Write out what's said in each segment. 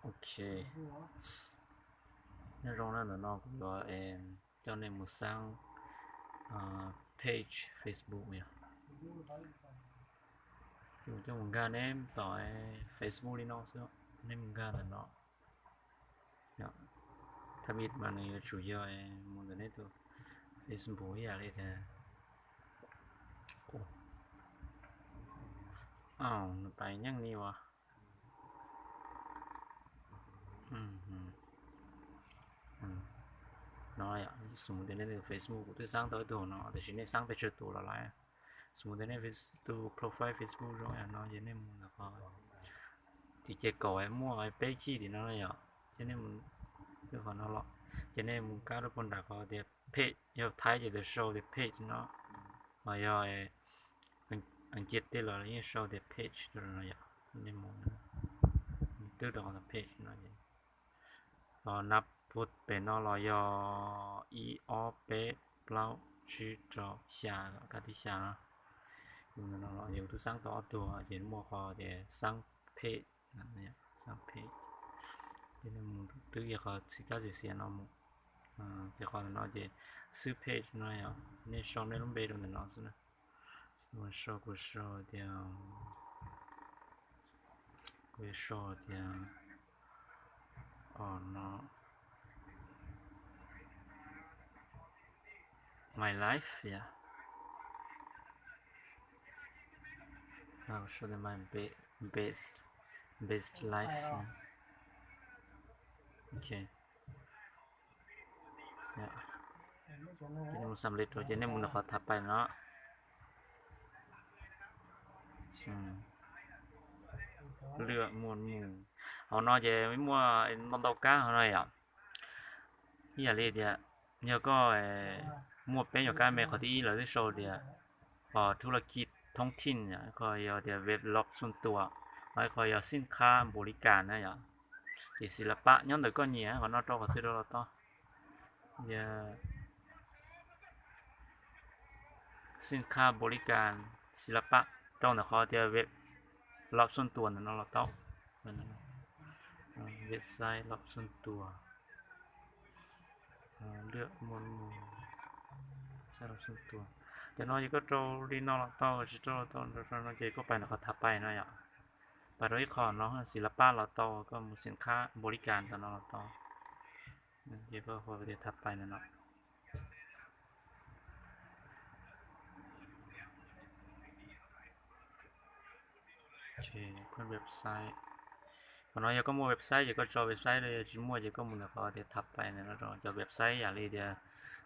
Ok, nyob zoo na, ntawm no kuv yuav coj nej mus xaab page Facebook yog. Kuv coj mus nkag neb tom Facebook li no xwb, neb mus nkag ntawm no. Thaum ub mas nws yuav tsum yog mus ntawm neb tus Facebook ib yam li tias, nws pais nyeej li uas no. Xws mus tias nej tus Facebook, kuv twb xaab tau ib tug no, tiam sis nej xaab pes tsawg tus los lawm. Xws mus tias nej tus profile Facebook zoo yam no ces nej mus ntawm qhov tim ces kaum muaj peb cig tim no yom, ces nej mus qhov no los, ces nej mus kab rau puag nram qhov tias page, yog Thaib ces sau tias page no, ho yog Askiv tej los yeej sau tias page no yom. Nej mus twb rau qhov page no, ho nab puag pem no los yog ib ob peb plaub tsib rau xya, kab thib xya no. Yus no los yus twb xaab tau ob tug ces muaj qhov tias xaab page, xaab page. Ces nej mus twb yog qhov txhim kab txhim xiav no mus, ces qhov no ces xwb page no yom, nej sau nej lub npe rau ntawm no xwb na. Sau, kuv sau tias, kuv yuav sau tias, o no, my life yom. Kuv sau tias my be- best, best life. Ok. Ces nej mus xam li rau ces nej mus ntawm qhov thav pais no. Lwaj muaj mus, hauv no ces muaj ntau ntau kab hauv no yom. Ib yam li tias yog koj muaj peb nyuag kab me, qhov thib ib lawv twb sau tias, o, thu la kij thoob thij, ib qho yog tias vej loj xuj tuas, ho ib qho yog xij khab npaum li kas na yom. Ces xis las pab nyob ntawm koj nyiam qhov no rau qhov twg rau los tau. Yog xij khab npaum li kas, xis las pab rau ntawm qhov tias vej loj xuj tuas ntawm no los tau. Vej xaib loj xuj tuas, lwaj muaj mus, xaib loj xuj tuas. Cov no ces koj rau li no los tau, tsis rau los tau, no ces koj pais ntawm qhov thav pais no yom. Pais rau ib qho no xis las pab los tau, koj mus xij khab npaum li kas ntawm no los tau. Ces koj qhov tias thav pais ntawm no. Ces website, qhov no yog koj muaj website ces koj tso website, yog tsis muaj ces koj mus ntawm qhov tias thav pais ntawm no rau cov website, yam li tias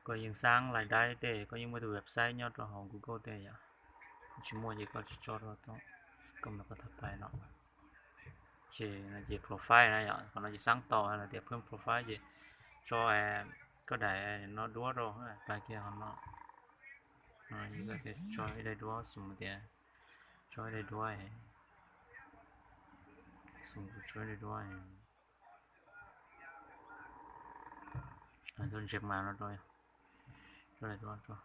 koj yeej xaab lais daib tej, koj yeej muaj tus website nyob rau hauv Google tej yom. Tsis muaj ces koj tsis tso rau, koj mus ntawm qhov thav pais no. Ces no ces profile na yom, qhov no ces xaab tau hais tias phwj profile ces tso koj daim no duab rau, pais kiag qhov no. Yog koj tias tso ib daim duab, xws tias tso ib daim duab, xws tso ib daim duab, tus ntses mas no rau, tso daim duab rau.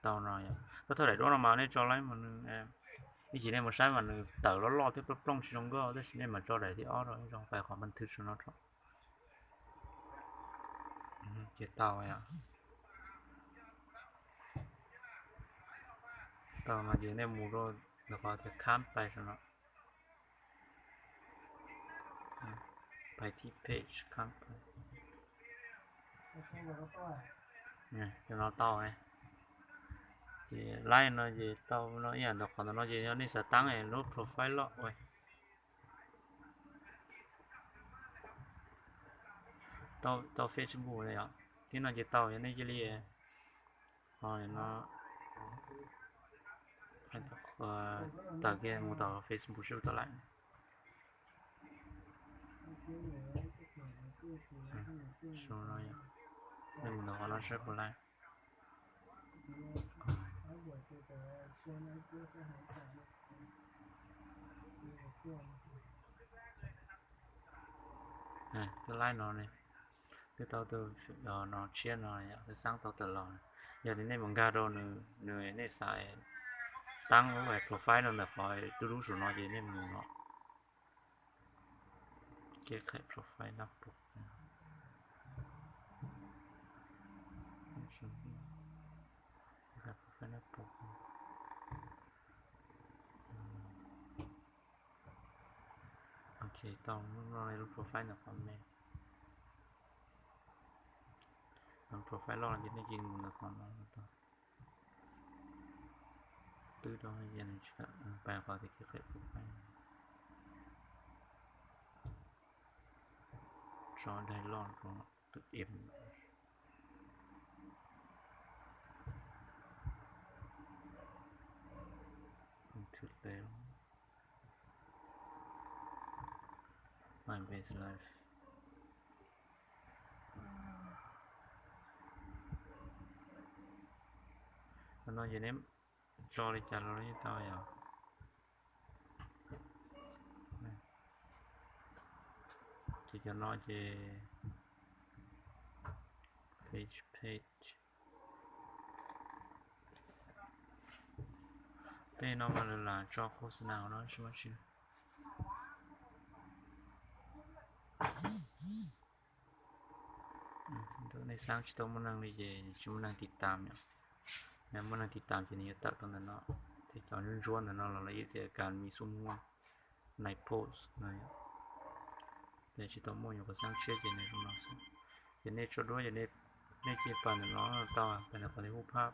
Tau no, koj thauj daim duab no mas nej tso laib mas nws, ib chim nej mus saib mas nws tawm loj loj thiab plooj plooj tsis zoo nkauj, tab sis nej mas tso daim thib ob rau, zoo pais qhov npaj thwv saum no rau. Ces tau, tau no ces nej mus rau ntawm qhov tias khab pais saum no. Pais thib page khab pais. Cov no tau. Ces laib no ces tau no ib yam ntawm qhov ntawm no ces yog nej xav taab lub profile loj. Tau Facebook yom. Thib no ces tau, yog nej cia li, o, no tawm kiag mus tom Facebook seb puas tau laib. Nej mus ntawm qhov no seb puas laib. Twb laib no ne. Twb tau tus no tshiab no yom, twb xaab tau tawm los. Yog li nej mus nkag rau nws, nws nej xav taab lub profile no ntawm qhov dub dub saum no ces nej mus no, kev qham profile dab pus, profile dab pus. Ok, tau lub no, lub profile ntawm qhov me, lub profile loj ces nej cia mus ntawm qhov no tau. Twb rau, pab qhov tias kev qham profile, tso daim loj rau tus em. Into left. My best life. Qhov no ces neb tso li cas los yeej tau yom. Ces cov no ces page, page. Tej no mas lawv lam tso khos nas no tsis muaj tsi. Nej xaab tsis tau muaj neeg li ces tsis muaj neeg tiv tam yom. Yog muaj neeg tiv tam ces nws yuav tawm rau ntawm no. Tej cov ntsuab ntsuab ntawm no los lawv yeej tias kas mi xub muag, night post no. Ces tsis tau muaj, yus qhov xaab tshiab ces nws zoo no xwb. Ces nej tso duab ces nej cia pas ntawm no tau, pas ntawm qhov tias hu phaj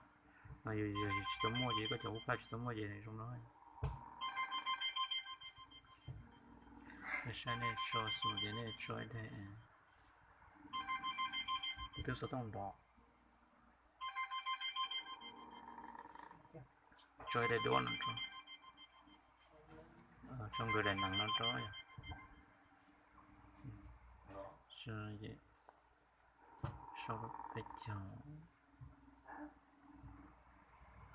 no. Yus, yus tsis tau muaj ces koj cov hu phaj tsis tau muaj ces nws zoo no. Nej saib nej tso xwb ces nej tso ib daim, kuv twb xov tooj nrov, tso ib daim duab no, tso nkawd daim nees no rau yom. Sau peb caug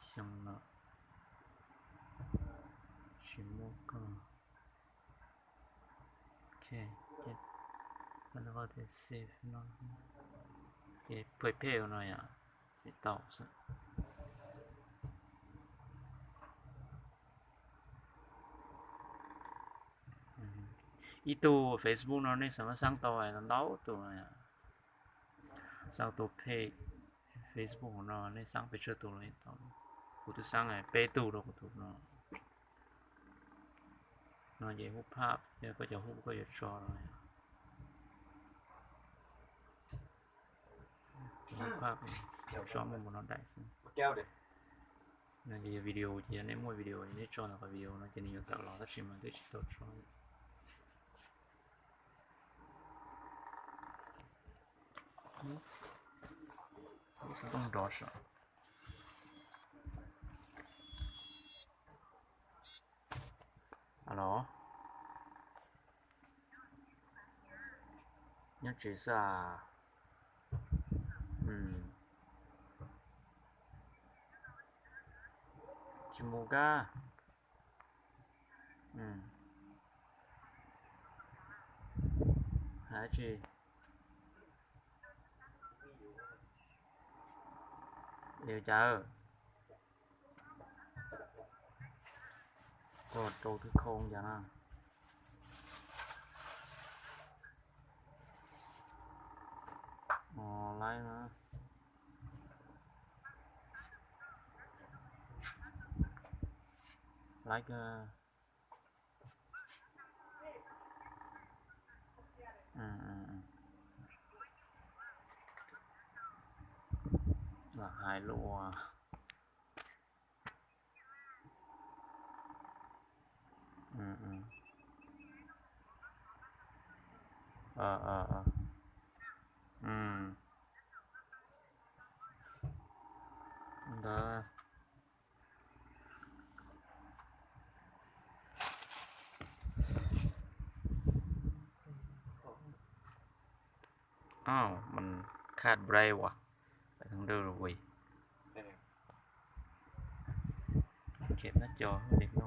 xyoo no tsis muaj koj. Ok, ces qhov no tias save no, ces phem phem no yom, ces tau xwb. Ib tug Facebook no nej xav muab xaab tau ntau tus no yom. Xaab tus page Facebook no nej xaab pes tsawg tus los tau. Kuv twb xaab peb tug rau kuv tus no. No ces hu phaj, yog koj cov hu koj yuav tso no, hu phaj, tso muaj npaum no daim xwb. No ces yog video ces yog nej muaj video ces nej tso ntawm qhov video no ces nws yuav tawm los tab sis mas twb tsis tau tso. Xov tooj nrov sav. Alo, nyob tsev xwb as? Tsis mus kab. Hais tsi? Yuav cas? Koj rau twb khau cas na. Laib na. Laib kawg. Hais lus. Ntawd. Ov, mas khaj brave as, pais thaj dawj lawm. Khem nab co li no.